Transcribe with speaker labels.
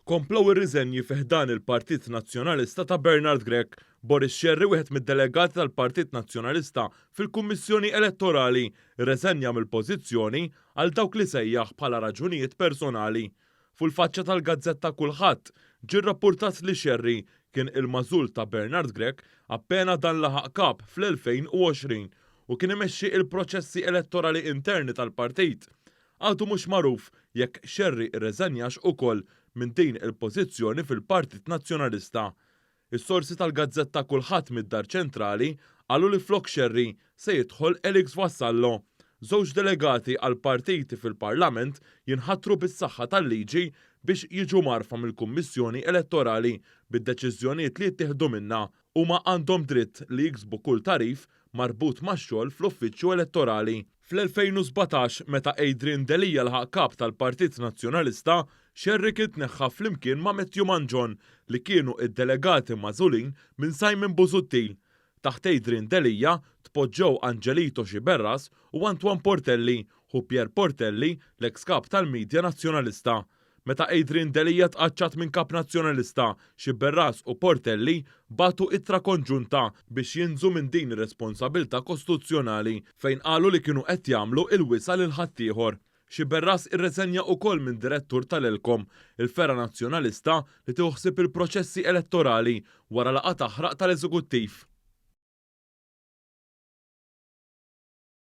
Speaker 1: Komplew ir-riżenji fi ħdan il-Partit Nazzjonalista ta' Bernard Grech. Boris Scerri, wieħed mid-delegati tal-Partit Nazzjonalista fil-Kummissjoni Elettorali, irreżenja mill-pożizzjoni għal dawk li sejjaħ bħala raġunijiet personali. Fuq il-faċċa tal-gazzetta Kullħadd ġie rrappurtat li Scerri kien il-magħżul ta' Bernard Grech appena dan laħaq kap fl-2020 u kien imexxi il-proċessi elettorali interni tal-partit. Għadu mhux magħruf jekk Scerri rreżenjax ukoll minn din il-pożizzjoni fil-Partit Nazzjonalista. Is-sorsi tal-gazzetta Kullħadd mid-Dar Ċentrali qalu li flok Scerri se jidħol Alex Vassallo. Żewġ delegati għall-partiti fil-Parlament jinħatru bis-saħħa tal-liġi biex jiġu mgħarrfa mill-Kummissjoni Elettorali bid-deċiżjonijiet li jittieħdu minnha. Huma għandhom dritt li jiksbu kull tagħrif marbut max-xogħol fl-uffiċċju elettorali. Fl-2017, meta Adrian Delia laħaq Kap tal-Partit Nazzjonalista, Scerri kien tneħħa flimkien ma' Matthew Mangion li kienu id-delegati magħżulin minn Simon Busuttil. Taħt Adrian Delia tpoġġew Angelito Sciberras u Antoine Portelli, ħu Pierre Portelli, l-eks Kap tal-Media Nazzjonalista. Meta Adrian Delia tqaċċat minn Kap Nazzjonalista, Sciberras u Portelli bagħtu ittra konġunta biex jinżu minn din ir-responsabilità kostituzzjonali fejn qalu li kienu qed jagħmlu il-wisa' lil ħaddieħor. Sciberras irreżenja ukoll minn direttur tal-ELCOM, il-fergħa Nazzjonalista li tieħu ħsieb il-proċessi elettorali, wara laqgħa taħraq tal-Eżekuttiv.